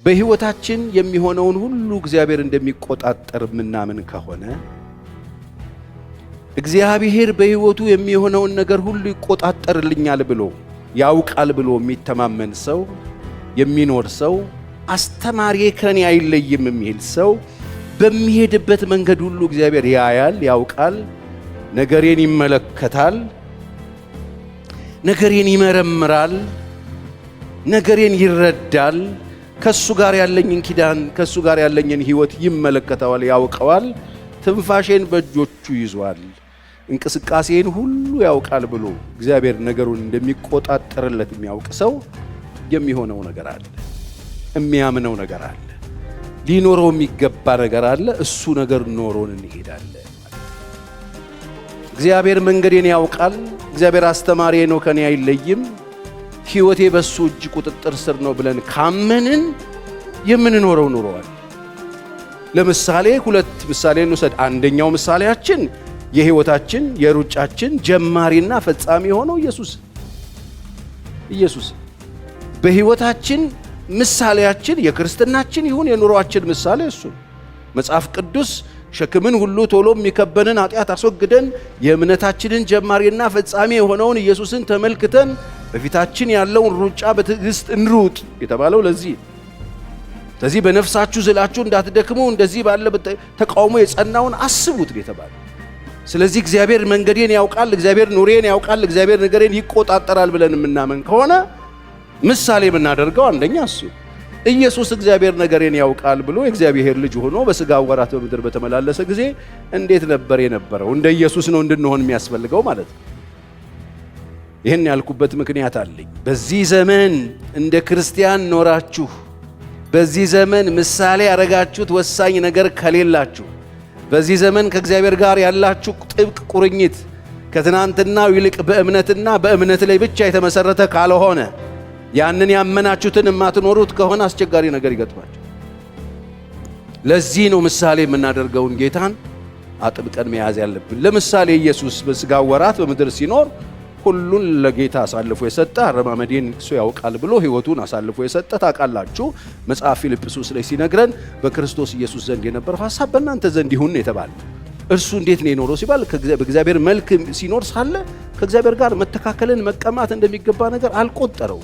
በሕይወታችን የሚሆነውን ሁሉ እግዚአብሔር እንደሚቆጣጠር ምናምን ከሆነ፣ እግዚአብሔር በሕይወቱ የሚሆነውን ነገር ሁሉ ይቆጣጠርልኛል ብሎ ያውቃል ብሎ የሚተማመን ሰው፣ የሚኖር ሰው፣ አስተማሪዬ ከኔ አይለይም የሚል ሰው በሚሄድበት መንገድ ሁሉ እግዚአብሔር ያያል፣ ያውቃል፣ ነገሬን ይመለከታል፣ ነገሬን ይመረምራል፣ ነገሬን ይረዳል፣ ከሱ ጋር ያለኝን ኪዳን፣ ከሱ ጋር ያለኝን ሕይወት ይመለከተዋል፣ ያውቀዋል፣ ትንፋሼን በእጆቹ ይዟል፣ እንቅስቃሴን ሁሉ ያውቃል ብሎ እግዚአብሔር ነገሩን እንደሚቆጣጠርለት የሚያውቅ ሰው የሚሆነው ነገር አለ፣ የሚያምነው ነገር አለ፣ ሊኖረው የሚገባ ነገር አለ። እሱ ነገር ኖሮን እንሄዳለን። እግዚአብሔር መንገዴን ያውቃል። እግዚአብሔር አስተማሪዬ ነው፣ ከኔ አይለይም። ሕይወቴ በሱ እጅ ቁጥጥር ስር ነው ብለን ካመንን የምንኖረው ኑሮዋል። ለምሳሌ ሁለት ምሳሌ እንውሰድ። አንደኛው ምሳሌያችን የሕይወታችን የሩጫችን ጀማሪና ፈጻሚ የሆነው ኢየሱስ። ኢየሱስ በሕይወታችን ምሳሌያችን፣ የክርስትናችን ይሁን የኑሮአችን ምሳሌ እሱ። መጽሐፍ ቅዱስ ሸክምን ሁሉ ቶሎ የሚከበንን ኃጢአት አስወግደን የእምነታችንን ጀማሪና ፈጻሚ የሆነውን ኢየሱስን ተመልክተን በፊታችን ያለውን ሩጫ በትዕግስት እንሩጥ የተባለው ለዚህ። ስለዚህ በነፍሳችሁ ዝላችሁ እንዳትደክሙ እንደዚህ ባለ ተቃውሞ የጸናውን አስቡት የተባለው። ስለዚህ እግዚአብሔር መንገዴን ያውቃል፣ እግዚአብሔር ኑሬን ያውቃል፣ እግዚአብሔር ነገሬን ይቆጣጠራል ብለን የምናምን ከሆነ ምሳሌ የምናደርገው አንደኛ እሱ ኢየሱስ። እግዚአብሔር ነገሬን ያውቃል ብሎ የእግዚአብሔር ልጅ ሆኖ በሥጋ ወራት በምድር በተመላለሰ ጊዜ እንዴት ነበር የነበረው? እንደ ኢየሱስ ነው እንድንሆን የሚያስፈልገው ማለት ነው። ይህን ያልኩበት ምክንያት አለኝ። በዚህ ዘመን እንደ ክርስቲያን ኖራችሁ በዚህ ዘመን ምሳሌ ያደረጋችሁት ወሳኝ ነገር ከሌላችሁ፣ በዚህ ዘመን ከእግዚአብሔር ጋር ያላችሁ ጥብቅ ቁርኝት ከትናንትናው ይልቅ በእምነትና በእምነት ላይ ብቻ የተመሰረተ ካልሆነ፣ ያንን ያመናችሁትን የማትኖሩት ከሆነ አስቸጋሪ ነገር ይገጥማችሁ። ለዚህ ነው ምሳሌ የምናደርገውን ጌታን አጥብቀን መያዝ ያለብን። ለምሳሌ ኢየሱስ በሥጋ ወራት በምድር ሲኖር ሁሉን ለጌታ አሳልፎ የሰጠ፣ አረማመዴን እሱ ያውቃል ብሎ ሕይወቱን አሳልፎ የሰጠ ታውቃላችሁ። መጽሐፍ ፊልጵስዩስ ላይ ሲነግረን በክርስቶስ ኢየሱስ ዘንድ የነበረው ሐሳብ በእናንተ ዘንድ ይሁን የተባለ። እርሱ እንዴት ነው የኖረው ሲባል በእግዚአብሔር መልክ ሲኖር ሳለ ከእግዚአብሔር ጋር መተካከልን መቀማት እንደሚገባ ነገር አልቆጠረው።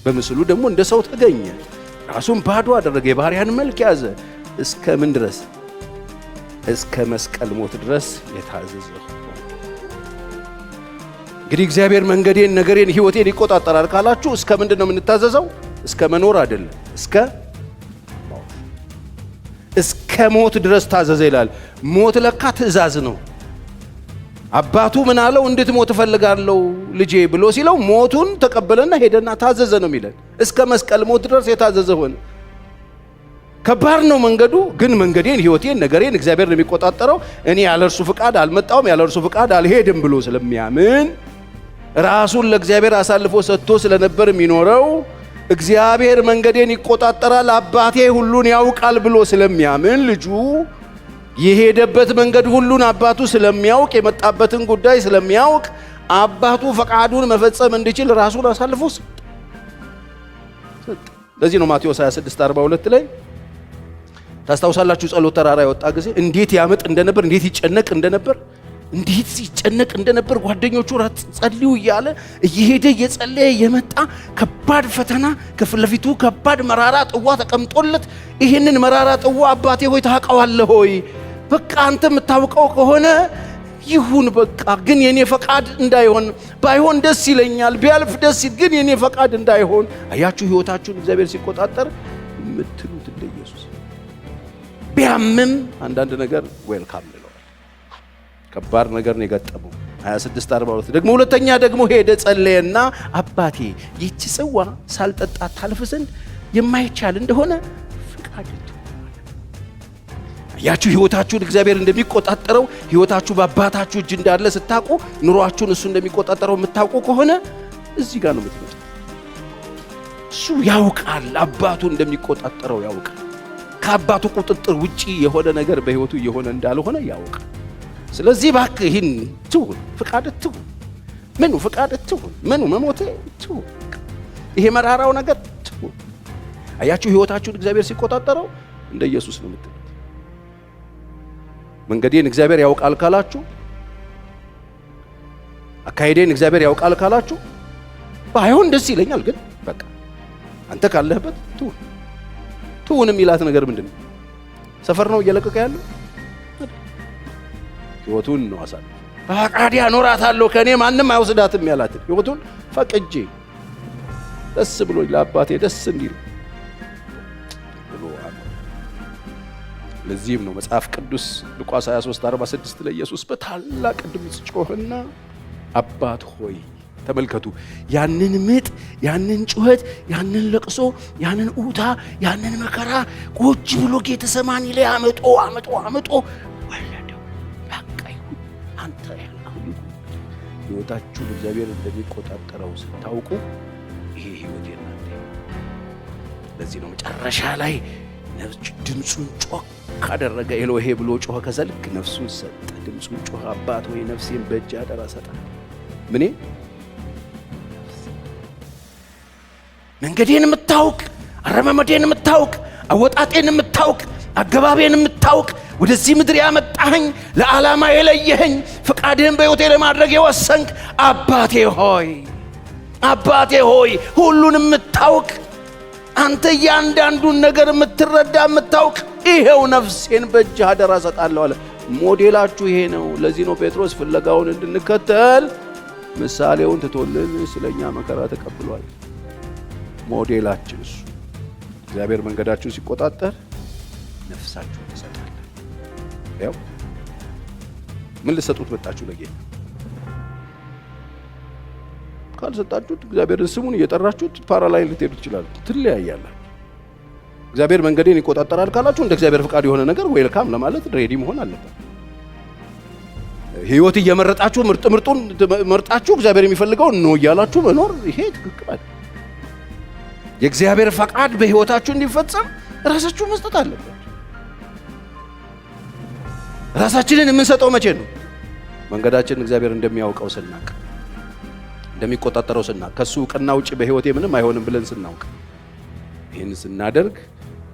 በምስሉ ደግሞ እንደ ሰው ተገኘ። ራሱን ባዶ አደረገ፣ የባሪያን መልክ ያዘ። እስከ ምን ድረስ? እስከ መስቀል ሞት ድረስ የታዘዘ። እንግዲህ እግዚአብሔር መንገዴን፣ ነገሬን፣ ሕይወቴን ይቆጣጠራል ካላችሁ እስከ ምንድን ነው የምንታዘዘው? እስከ መኖር አይደለም፣ እስከ ሞት። እስከ ሞት ድረስ ታዘዘ ይላል። ሞት ለካ ትእዛዝ ነው። አባቱ ምን አለው? እንድትሞት እፈልጋለሁ ልጄ ብሎ ሲለው ሞቱን ተቀበለና ሄደና ታዘዘ ነው የሚለን። እስከ መስቀል ሞት ድረስ የታዘዘ ሆነ። ከባድ ነው መንገዱ፣ ግን መንገዴን፣ ሕይወቴን፣ ነገሬን እግዚአብሔር ነው የሚቆጣጠረው፣ እኔ ያለ እርሱ ፍቃድ አልመጣሁም፣ ያለ እርሱ ፍቃድ አልሄድም ብሎ ስለሚያምን፣ ራሱን ለእግዚአብሔር አሳልፎ ሰጥቶ ስለነበር የሚኖረው፣ እግዚአብሔር መንገዴን ይቆጣጠራል፣ አባቴ ሁሉን ያውቃል ብሎ ስለሚያምን፣ ልጁ የሄደበት መንገድ ሁሉን አባቱ ስለሚያውቅ፣ የመጣበትን ጉዳይ ስለሚያውቅ፣ አባቱ ፈቃዱን መፈጸም እንዲችል ራሱን አሳልፎ ሰጠ። ለዚህ ነው ማቴዎስ 26:42 ላይ ታስታውሳላችሁ፣ ጸሎት ተራራ የወጣ ጊዜ እንዴት ያምጥ እንደነበር፣ እንዴት ይጨነቅ እንደነበር፣ እንዴት ሲጨነቅ እንደነበር፣ ጓደኞቹ ጸልዩ እያለ እየሄደ እየጸለየ የመጣ፣ ከባድ ፈተና ከፊት ለፊቱ፣ ከባድ መራራ ጥዋ ተቀምጦለት፣ ይህንን መራራ ጥዋ አባቴ ሆይ ታውቀዋለህ ሆይ፣ በቃ አንተ የምታውቀው ከሆነ ይሁን፣ በቃ ግን የኔ ፈቃድ እንዳይሆን፣ ባይሆን ደስ ይለኛል፣ ቢያልፍ ደስ ይል፣ ግን የኔ ፈቃድ እንዳይሆን። አያችሁ፣ ህይወታችሁን እግዚአብሔር ሲቆጣጠር የምትሉት እንደ ኢየሱስ ቢያምም አንዳንድ ነገር welcome እንለዋል። ከባድ ነገር ነው የገጠመው። 26 42 ደግሞ ሁለተኛ ደግሞ ሄደ ጸለየና አባቴ ይህች ጽዋ ሳልጠጣ ታልፍ ዘንድ የማይቻል እንደሆነ ፍቃድህ ትሁን። አያችሁ፣ ህይወታችሁን እግዚአብሔር እንደሚቆጣጠረው፣ ህይወታችሁ በአባታችሁ እጅ እንዳለ ስታውቁ፣ ኑሯችሁን እሱ እንደሚቆጣጠረው የምታውቁ ከሆነ እዚህ ጋር ነው የምትመጡት። እሱ ያውቃል፣ አባቱ እንደሚቆጣጠረው ያውቃል። ከአባቱ ቁጥጥር ውጪ የሆነ ነገር በህይወቱ እየሆነ እንዳልሆነ ያውቃል። ስለዚህ እባክህ ይህን ትሁን፣ ፍቃድህ ትሁን፣ ምኑ ፍቃድህ ትሁን፣ ምኑ መሞቴ ትሁን፣ ይሄ መራራው ነገር ትሁን። አያችሁ፣ ሕይወታችሁን እግዚአብሔር ሲቆጣጠረው እንደ ኢየሱስ ነው የምትሉት። መንገዴን እግዚአብሔር ያውቃል ካላችሁ፣ አካሄዴን እግዚአብሔር ያውቃል ካላችሁ፣ ባይሆን ደስ ይለኛል፣ ግን በቃ አንተ ካለህበት ትሁን። ትሁን የሚላት ነገር ምንድን ነው? ሰፈር ነው እየለቀቀ ያለው? ሕይወቱን ነው አሳልፎ በፈቃዴ አኖራታለሁ ከእኔ ማንም አይወስዳትም ያላትን ሕይወቱን ፈቅጄ ደስ ብሎኝ ለአባቴ ደስ እንዲል ብሎ አኖረ። ለዚህም ነው መጽሐፍ ቅዱስ ሉቃስ 23:46 ላይ ኢየሱስ በታላቅ ድምፅ ጮኸና አባት ሆይ፣ ተመልከቱ፣ ያንን ምጥ፣ ያንን ጩኸት፣ ያንን ለቅሶ፣ ያንን ኡታ፣ ያንን መከራ ቁጭ ብሎ ጌተሰማኒ ላይ አመጦ አመጦ አመጦ ወለደው። በቃ ይሁን አንተ ያልከው ይሁን። ሕይወታችሁን እግዚአብሔር እንደሚቆጣጠረው ስታውቁ ይሄ ሕይወት የእናንተ። ለዚህ ነው መጨረሻ ላይ ድምፁን ጮክ ካደረገ ኤሎሄ ብሎ ጮኸ። ከዛ ልክ ነፍሱን ሰጠ። ድምፁን ጮኸ፣ አባት ሆይ ነፍሴን በእጅህ አደራ እሰጣለሁ። ምኔ መንገዴን የምታውቅ፣ አረማመዴን የምታውቅ፣ አወጣጤን የምታውቅ፣ አገባቤን የምታውቅ፣ ወደዚህ ምድር ያመጣኸኝ፣ ለዓላማ የለየኸኝ፣ ፈቃድህን በሕይወቴ ለማድረግ የወሰንክ አባቴ ሆይ፣ አባቴ ሆይ፣ ሁሉን የምታውቅ አንተ፣ እያንዳንዱን ነገር የምትረዳ፣ የምታውቅ፣ ይሄው ነፍሴን በእጅህ አደራ እሰጣለሁ አለ። ሞዴላችሁ ይሄ ነው። ለዚህ ነው ጴጥሮስ ፍለጋውን እንድንከተል ምሳሌውን ትቶልን ስለኛ መከራ ተቀብሏል። ሞዴላችን እሱ። እግዚአብሔር መንገዳችሁን ሲቆጣጠር ነፍሳችሁን ትሰጣላችሁ። ያው ምን ልሰጡት መጣችሁ ለጌታ? ካልሰጣችሁት እግዚአብሔርን ስሙን እየጠራችሁት parallel ልትሄዱ ትችላላችሁ። ትለያያላችሁ። እግዚአብሔር መንገዴን ይቆጣጠራል ካላችሁ እንደ እግዚአብሔር ፍቃድ የሆነ ነገር welcome ለማለት ready መሆን አለበት። ህይወት እየመረጣችሁ ምርጥ ምርጡን መርጣችሁ እግዚአብሔር የሚፈልገውን no እያላችሁ መኖር ይሄ ትክክል አይደለም። የእግዚአብሔር ፈቃድ በህይወታችሁ እንዲፈጸም ራሳችሁ መስጠት አለበት። ራሳችንን የምንሰጠው መቼ ነው? መንገዳችንን እግዚአብሔር እንደሚያውቀው ስናቅ፣ እንደሚቆጣጠረው ስናቅ፣ ከሱ እውቅና ውጭ በህይወቴ ምንም አይሆንም ብለን ስናውቅ፣ ይህን ስናደርግ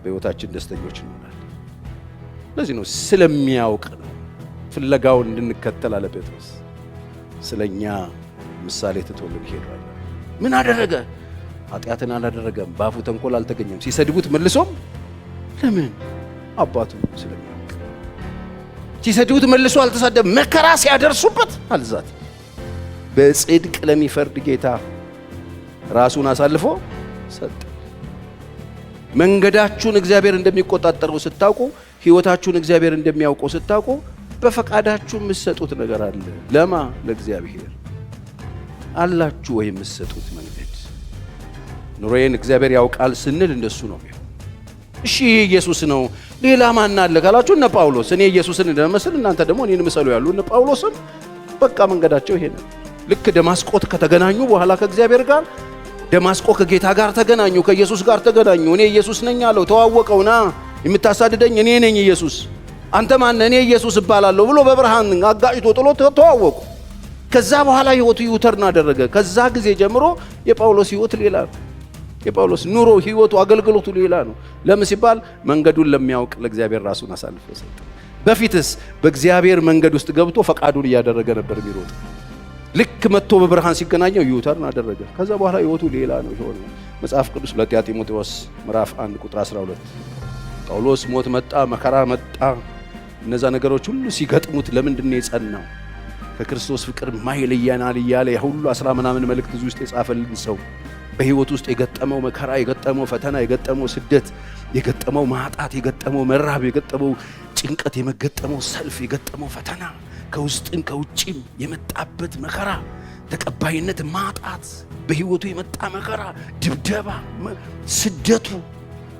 በህይወታችን ደስተኞች እንሆናለን። ለዚህ ነው ስለሚያውቅ ነው ፍለጋውን እንድንከተል አለ ጴጥሮስ። ስለኛ ምሳሌ ትቶልን ሄዷል። ምን አደረገ? ኃጢአትን አላደረገም። በአፉ ተንኮል አልተገኘም። ሲሰድቡት መልሶም ለምን? አባቱ ስለሚያውቅ። ሲሰድቡት መልሶ አልተሳደበም። መከራ ሲያደርሱበት አልዛት። በጽድቅ ለሚፈርድ ጌታ ራሱን አሳልፎ ሰጠ። መንገዳችሁን እግዚአብሔር እንደሚቆጣጠረው ስታውቁ፣ ህይወታችሁን እግዚአብሔር እንደሚያውቀው ስታውቁ በፈቃዳችሁ የምትሰጡት ነገር አለ። ለማ? ለእግዚአብሔር አላችሁ ወይ የምትሰጡት መንገድ? ኑሮዬን እግዚአብሔር ያውቃል ስንል እንደሱ ነው የሚሆን። እሺ ኢየሱስ ነው፣ ሌላ ማን አለ ካላችሁ እነ ጳውሎስ፣ እኔ ኢየሱስን እንደመስል እናንተ ደግሞ እኔን ምሰሉ ያሉ እነ ጳውሎስም በቃ መንገዳቸው ይሄ ነው። ልክ ደማስቆ ከተገናኙ በኋላ ከእግዚአብሔር ጋር፣ ደማስቆ ከጌታ ጋር ተገናኙ፣ ከኢየሱስ ጋር ተገናኙ። እኔ ኢየሱስ ነኝ አለው፣ ተዋወቀው። ና የምታሳድደኝ እኔ ነኝ ኢየሱስ፣ አንተ ማን? እኔ ኢየሱስ እባላለሁ ብሎ በብርሃን አጋጭቶ ጥሎ ተዋወቁ። ከዛ በኋላ ህይወቱ U-turn አደረገ። ከዛ ጊዜ ጀምሮ የጳውሎስ ህይወት ሌላ ነው። የጳውሎስ ኑሮ፣ ህይወቱ፣ አገልግሎቱ ሌላ ነው። ለምን ሲባል መንገዱን ለሚያውቅ ለእግዚአብሔር ራሱን አሳልፎ ሰጠ። በፊትስ በእግዚአብሔር መንገድ ውስጥ ገብቶ ፈቃዱን እያደረገ ነበር የሚሮጥ። ልክ መጥቶ በብርሃን ሲገናኘው U-turn አደረገ። ከዛ በኋላ ህይወቱ ሌላ ነው የሆነው። መጽሐፍ ቅዱስ ሁለተኛ ጢሞቴዎስ ምዕራፍ 1 ቁጥር 12 ጳውሎስ ሞት መጣ፣ መከራ መጣ፣ እነዛ ነገሮች ሁሉ ሲገጥሙት ለምንድን ነው የጸናው? ከክርስቶስ ፍቅር ማይለየናል እያለ ያ ሁሉ አስራ ምናምን መልእክት እዚህ ውስጥ የጻፈልን ሰው በህይወት ውስጥ የገጠመው መከራ፣ የገጠመው ፈተና፣ የገጠመው ስደት፣ የገጠመው ማጣት፣ የገጠመው መራብ፣ የገጠመው ጭንቀት፣ የገጠመው ሰልፍ፣ የገጠመው ፈተና፣ ከውስጥም ከውጭም የመጣበት መከራ፣ ተቀባይነት ማጣት፣ በህይወቱ የመጣ መከራ፣ ድብደባ፣ ስደቱ፣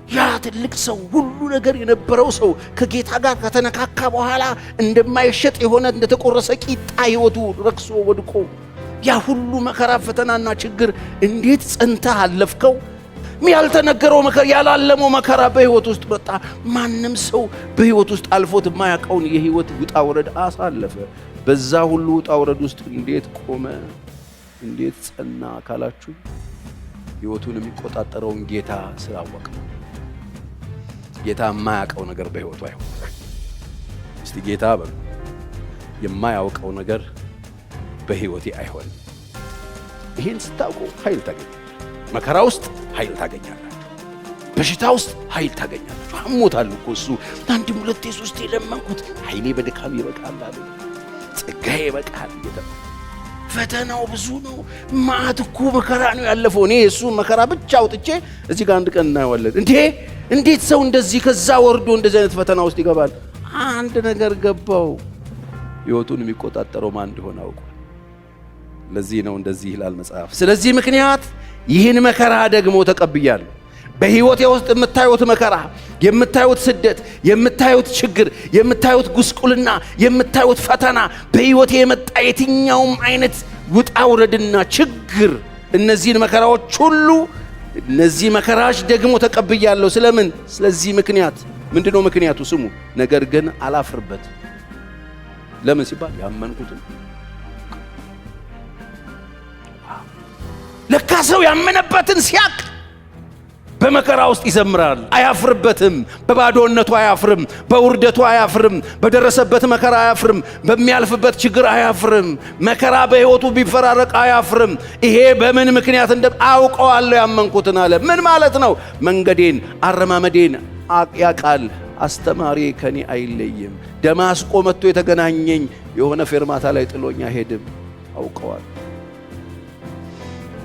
ያ ትልቅ ሰው፣ ሁሉ ነገር የነበረው ሰው ከጌታ ጋር ከተነካካ በኋላ እንደማይሸጥ የሆነ እንደተቆረሰ ቂጣ ህይወቱ ረክሶ ወድቆ ያ ሁሉ መከራ፣ ፈተናና ችግር እንዴት ጸንተህ አለፍከው? ያልተነገረው መከራ፣ ያላለመው መከራ በህይወት ውስጥ መጣ። ማንም ሰው በህይወት ውስጥ አልፎት የማያውቀውን የህይወት ውጣ ውረድ አሳለፈ። በዛ ሁሉ ውጣ ውረድ ውስጥ እንዴት ቆመ? እንዴት ጸና ካላችሁ ህይወቱን የሚቆጣጠረውን ጌታ ስላወቀ። ጌታ የማያውቀው ነገር በሕይወቱ አይሆን። እስቲ ጌታ በሉ፣ የማያውቀው ነገር በሕይወቴ አይሆንም። ይህን ስታውቁ ኃይል ታገኛላችሁ። መከራ ውስጥ ኃይል ታገኛላችሁ። በሽታ ውስጥ ኃይል ታገኛላችሁ። አሞታል እኮ እሱ፣ አንድም ሁለቴ ሶስቴ ለመንኩት፣ ኃይሌ በድካም ይበቃል አለ፣ ጸጋዬ ይበቃል። ፈተናው ብዙ ነው። መዓት እኮ መከራ ነው ያለፈው። እኔ እሱ መከራ ብቻ አውጥቼ እዚህ ጋር አንድ ቀን እናየዋለን። እንዴ እንዴት ሰው እንደዚህ ከዛ ወርዶ እንደዚህ አይነት ፈተና ውስጥ ይገባል? አንድ ነገር ገባው። ሕይወቱን የሚቆጣጠረው ማን እንደሆነ አውቋል። ለዚህ ነው እንደዚህ ይላል መጽሐፍ። ስለዚህ ምክንያት ይህን መከራ ደግሞ ተቀብያለሁ። በሕይወቴ ውስጥ የምታዩት መከራ፣ የምታዩት ስደት፣ የምታዩት ችግር፣ የምታዩት ጉስቁልና፣ የምታዩት ፈተና፣ በሕይወቴ የመጣ የትኛውም አይነት ውጣ ውረድና ችግር፣ እነዚህን መከራዎች ሁሉ እነዚህ መከራዎች ደግሞ ተቀብያለሁ። ስለምን? ስለዚህ ምክንያት። ምንድነው ምክንያቱ? ስሙ። ነገር ግን አላፍርበት። ለምን ሲባል ያመንኩትን። ለካ ሰው ያመነበትን ሲያቅ በመከራ ውስጥ ይዘምራል፣ አያፍርበትም። በባዶነቱ አያፍርም፣ በውርደቱ አያፍርም፣ በደረሰበት መከራ አያፍርም፣ በሚያልፍበት ችግር አያፍርም። መከራ በሕይወቱ ቢፈራረቅ አያፍርም። ይሄ በምን ምክንያት እንደ አውቀዋለሁ ያመንኩትን አለ። ምን ማለት ነው? መንገዴን አረማመዴን ያውቃል። አስተማሪ ከኔ አይለይም። ደማስቆ መጥቶ የተገናኘኝ የሆነ ፌርማታ ላይ ጥሎኝ አይሄድም። አውቀዋል።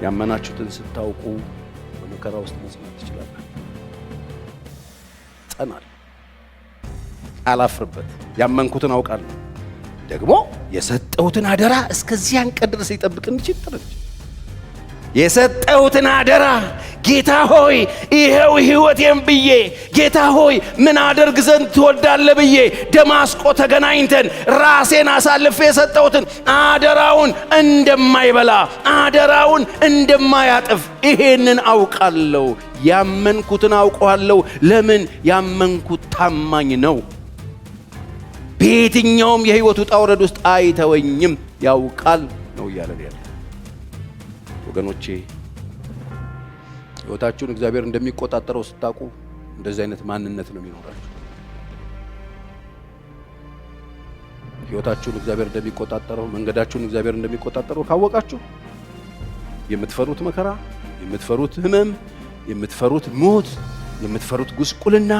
ያመናችሁትን ስታውቁ በመከራ ውስጥ መጽናት ትችላላችሁ። ጸናል፣ አላፍርበት። ያመንኩትን አውቃለሁ። ደግሞ የሰጠሁትን አደራ እስከዚያን ቀን ድረስ ሊጠብቅ እንዲችል ጥረት የሰጠሁትን አደራ ጌታ ሆይ ይሄው ሕይወቴን ብዬ፣ ጌታ ሆይ ምን አደርግ ዘንድ ትወዳለህ ብዬ ደማስቆ ተገናኝተን ራሴን አሳልፌ የሰጠሁትን አደራውን እንደማይበላ አደራውን እንደማያጥፍ ይሄንን አውቃለሁ። ያመንኩትን አውቀዋለሁ። ለምን? ያመንኩት ታማኝ ነው። በየትኛውም የሕይወቱ ውጣ ውረድ ውስጥ አይተወኝም፣ ያውቃል ነው እያለን ያለ። ወገኖቼ፣ ሕይወታችሁን እግዚአብሔር እንደሚቆጣጠረው ስታውቁ እንደዚህ አይነት ማንነት ነው የሚኖራችሁ። ሕይወታችሁን እግዚአብሔር እንደሚቆጣጠረው፣ መንገዳችሁን እግዚአብሔር እንደሚቆጣጠረው ካወቃችሁ የምትፈሩት መከራ፣ የምትፈሩት ሕመም፣ የምትፈሩት ሞት፣ የምትፈሩት ጉስቁልና፣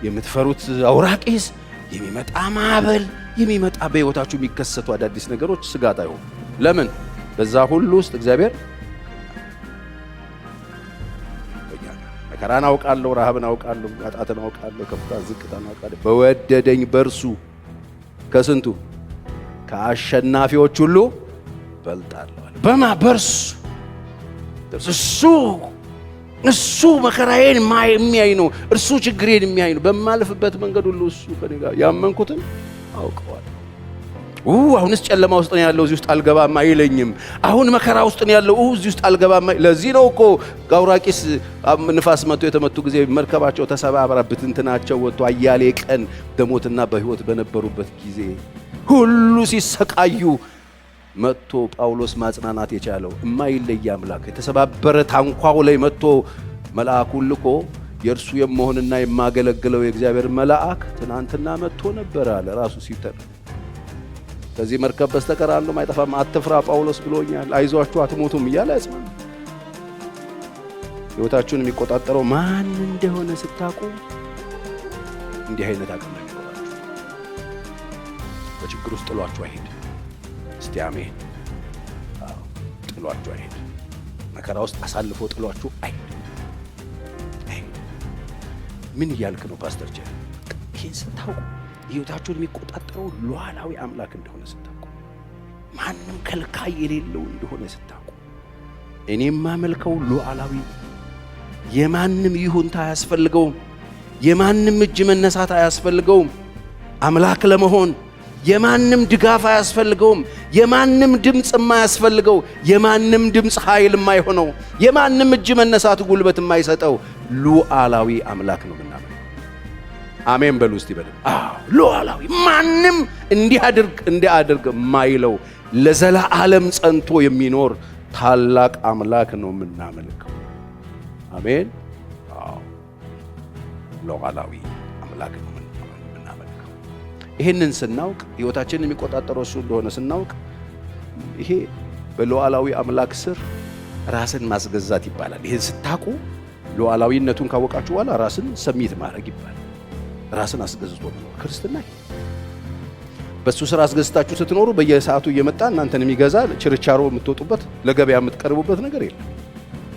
የምትፈሩት አውራቂስ፣ የሚመጣ ማዕበል፣ የሚመጣ በሕይወታችሁ የሚከሰቱ አዳዲስ ነገሮች ስጋት አይሆኑ። ለምን? በዛ ሁሉ ውስጥ እግዚአብሔር መከራን አውቃለሁ፣ ረሃብን አውቃለሁ፣ ማጣትን አውቃለሁ፣ ከፍታ ዝቅታን አውቃለሁ። በወደደኝ በእርሱ ከስንቱ ከአሸናፊዎች ሁሉ በልጣለሁ። በማ በእርሱ እሱ እሱ መከራዬን የሚያይ ነው። እርሱ ችግሬን የሚያይ ነው። በማልፍበት መንገድ ሁሉ እሱ ከኔ ጋር፣ ያመንኩትን አውቀዋለሁ። አሁንስ ጨለማ ውስጥ ነው ያለው፣ እዚህ ውስጥ አልገባም አይለኝም። አሁን መከራ ውስጥ ነው ያለው፣ እዚህ ውስጥ አልገባም። ለዚህ ነው እኮ ጋውራቂስ ንፋስ መጥቶ የተመቱ ጊዜ መርከባቸው ተሰባብራ ብትንትናቸው ወጥቶ አያሌ ቀን በሞትና በሕይወት በነበሩበት ጊዜ ሁሉ ሲሰቃዩ መጥቶ ጳውሎስ ማጽናናት የቻለው እማይለይ አምላክ የተሰባበረ ታንኳው ላይ መጥቶ መልአኩን ልኮ የእርሱ የመሆንና የማገለግለው የእግዚአብሔር መልአክ ትናንትና መጥቶ ነበር አለ ራሱ ሲተር፣ ከዚህ መርከብ በስተቀር አንዱም አይጠፋም፣ አትፍራ ጳውሎስ ብሎኛል፣ አይዟችሁ አትሞቱም እያለ ያጽናና። ሕይወታችሁን የሚቆጣጠረው ማን እንደሆነ ስታውቁ እንዲህ አይነት አቅም ነው የሚኖራችሁ። በችግር ውስጥ ጥሏችሁ አይሄድ። እስቲ አሜን። ጥሏችሁ አይሄድ። መከራ ውስጥ አሳልፎ ጥሏችሁ አይሄድ። ምን እያልክ ነው ፓስተር ቸር? ይህን ስታውቁ፣ ሕይወታችሁን የሚቆጣጠረው ሉዓላዊ አምላክ እንደሆነ ስታውቁ፣ ማንም ከልካይ የሌለው እንደሆነ ስታውቁ፣ እኔ የማመልከው ሉዓላዊ፣ የማንም ይሁንታ አያስፈልገውም፣ የማንም እጅ መነሳት አያስፈልገውም አምላክ ለመሆን፣ የማንም ድጋፍ አያስፈልገውም፣ የማንም ድምፅ የማያስፈልገው፣ የማንም ድምፅ ኃይል የማይሆነው፣ የማንም እጅ መነሳት ጉልበት የማይሰጠው ሉዓላዊ አምላክ ነው ምናምን። አሜን በሉ እስቲ በደምብ። አዎ፣ ሉዓላዊ፣ ማንም እንዲህ አድርግ እንዲህ አድርግ የማይለው፣ ለዘላለም ጸንቶ የሚኖር ታላቅ አምላክ ነው የምናመልከው። አሜን። አዎ። ሉዓላዊ አምላክ ነው የምናመልከው። ይህንን ስናውቅ፣ ሕይወታችንን የሚቆጣጠረው እሱ እንደሆነ ስናውቅ፣ ይሄ በሉዓላዊ አምላክ ስር ራስን ማስገዛት ይባላል። ይህን ስታውቁ፣ ሉዓላዊነቱን ካወቃችሁ በኋላ ራስን submit ማድረግ ይባላል። ራስን አስገዝቶ መኖር ክርስትና። በእሱ ስር አስገዝታችሁ ስትኖሩ በየሰዓቱ እየመጣ እናንተን የሚገዛ፣ ችርቻሮ የምትወጡበት፣ ለገበያ የምትቀርቡበት ነገር የለም።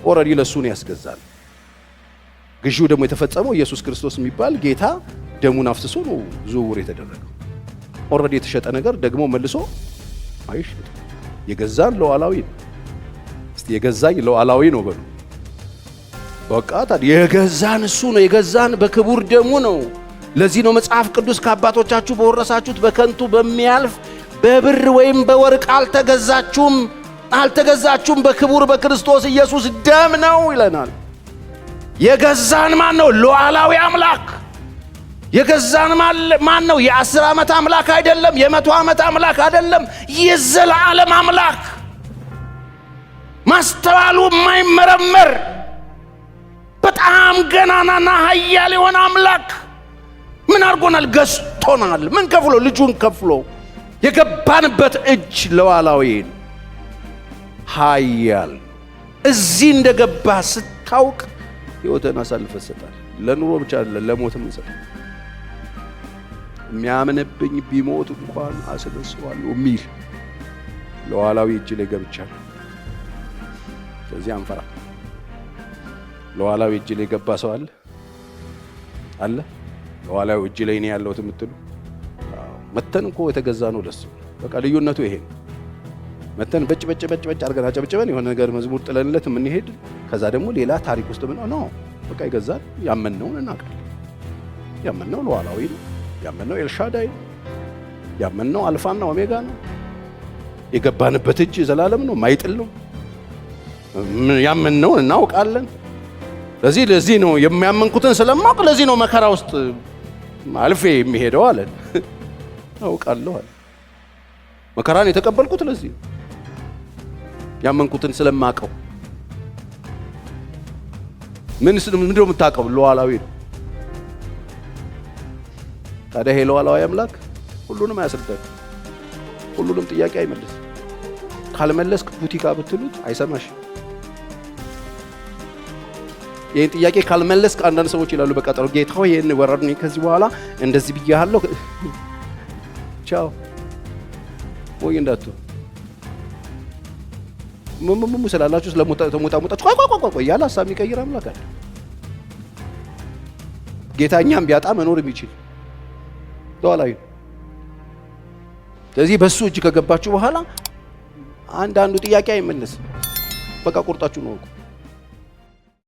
Already ለእሱ ነው ያስገዛል። ግዢው ደግሞ የተፈጸመው ኢየሱስ ክርስቶስ የሚባል ጌታ ደሙን አፍስሶ ነው ዝውውር የተደረገው። Already የተሸጠ ነገር ደግሞ መልሶ አይሸጥም። የገዛን ሉዓላዊ ነው። እስቲ "የገዛኝ ሉዓላዊ ነው" በሉ። በቃ ታዲያ የገዛን እሱ ነው። የገዛን በክቡር ደሙ ነው። ለዚህ ነው መጽሐፍ ቅዱስ "ከአባቶቻችሁ በወረሳችሁት በከንቱ በሚያልፍ በብር ወይም በወርቅ አልተገዛችሁም፣ በክቡር በክርስቶስ ኢየሱስ ደም ነው" ይለናል። የገዛን ማን ነው? ሉዓላዊ አምላክ። የገዛን ማን ነው? የ10 ዓመት አምላክ አይደለም። የ100 ዓመት አምላክ አይደለም። የዘላለም አምላክ፣ ማስተዋሉ የማይመረመር፣ በጣም ገናናና ኃያል የሆነ አምላክ ምን አድርጎናል? ገዝቶናል። ምን ከፍሎ? ልጁን ከፍሎ። የገባንበት እጅ ሉዓላዊ ኃያል። እዚህ እንደገባ ስታውቅ ሕይወትን አሳልፈህ ትሰጣለህ። ለኑሮ ብቻ አይደለም፣ ለሞትም እንሰጣለን። "የሚያምንብኝ ቢሞት እንኳን አስነሳዋለሁ" የሚል ሉዓላዊ እጅ ላይ ገብቻለሁ። ስለዚህ አንፈራ። ሉዓላዊ እጅ ላይ የገባ ሰው አለ አለ? ሉዓላዊ እጅ ላይ እኔ ያለሁት የምትሉ፣ መተን እኮ የተገዛ ነው ለሱ። በቃ ልዩነቱ ይሄ ነው። መተን በጭ በጭ በጭ በጭ አድርገን አጨብጭበን የሆነ ነገር መዝሙር ጥለንለት የምንሄድ፣ ከዛ ደግሞ ሌላ ታሪክ ውስጥ ምን ነው፣ በቃ ይገዛል። ያመንነውን እናውቃለን። ያመንነው ሉዓላዊ ነው። ያመንነው ኤልሻዳይ ነው። ያመንነው አልፋና ኦሜጋ ነው። የገባንበት እጅ ዘላለም ነው፣ ማይጥል ነው። ያመንነውን እናውቃለን። ለዚህ ነው የሚያመንኩትን ስለማውቅ፣ ለዚህ ነው መከራ ውስጥ አልፌ የሚሄደው አለን። አውቃለሁ አለ። መከራን የተቀበልኩት ለዚህ ነው፣ ያመንኩትን ስለማቀው። ምንድን ነው የምታውቀው? ሉዓላዊ ነው። ታዲያ ይሄ ሉዓላዊ አምላክ ሁሉንም አያስረዳም፣ ሁሉንም ጥያቄ አይመልስም። ካልመለስክ ቡቲካ ብትሉት አይሰማሽ። ይህን ጥያቄ ካልመለስክ፣ አንዳንድ ሰዎች ይላሉ በቀጠሮ፣ "ጌታ ሆይ፣ ይህን ወረድን፣ ከዚህ በኋላ እንደዚህ ብያለሁ፣ ቻው" ወይ እንዳትሉ፣ ምምምሙ ስላላችሁ ስለሞጣሞጣችሁ ቆይ ቆይ ቆይ እያለ ሀሳብ የሚቀይር አምላክ አለ። ጌታ እኛም ቢያጣ መኖር የሚችል ሉዓላዊ ነው። ስለዚህ በእሱ እጅ ከገባችሁ በኋላ አንዳንዱ ጥያቄ አይመለስም። በቃ ቁርጣችሁ ነው።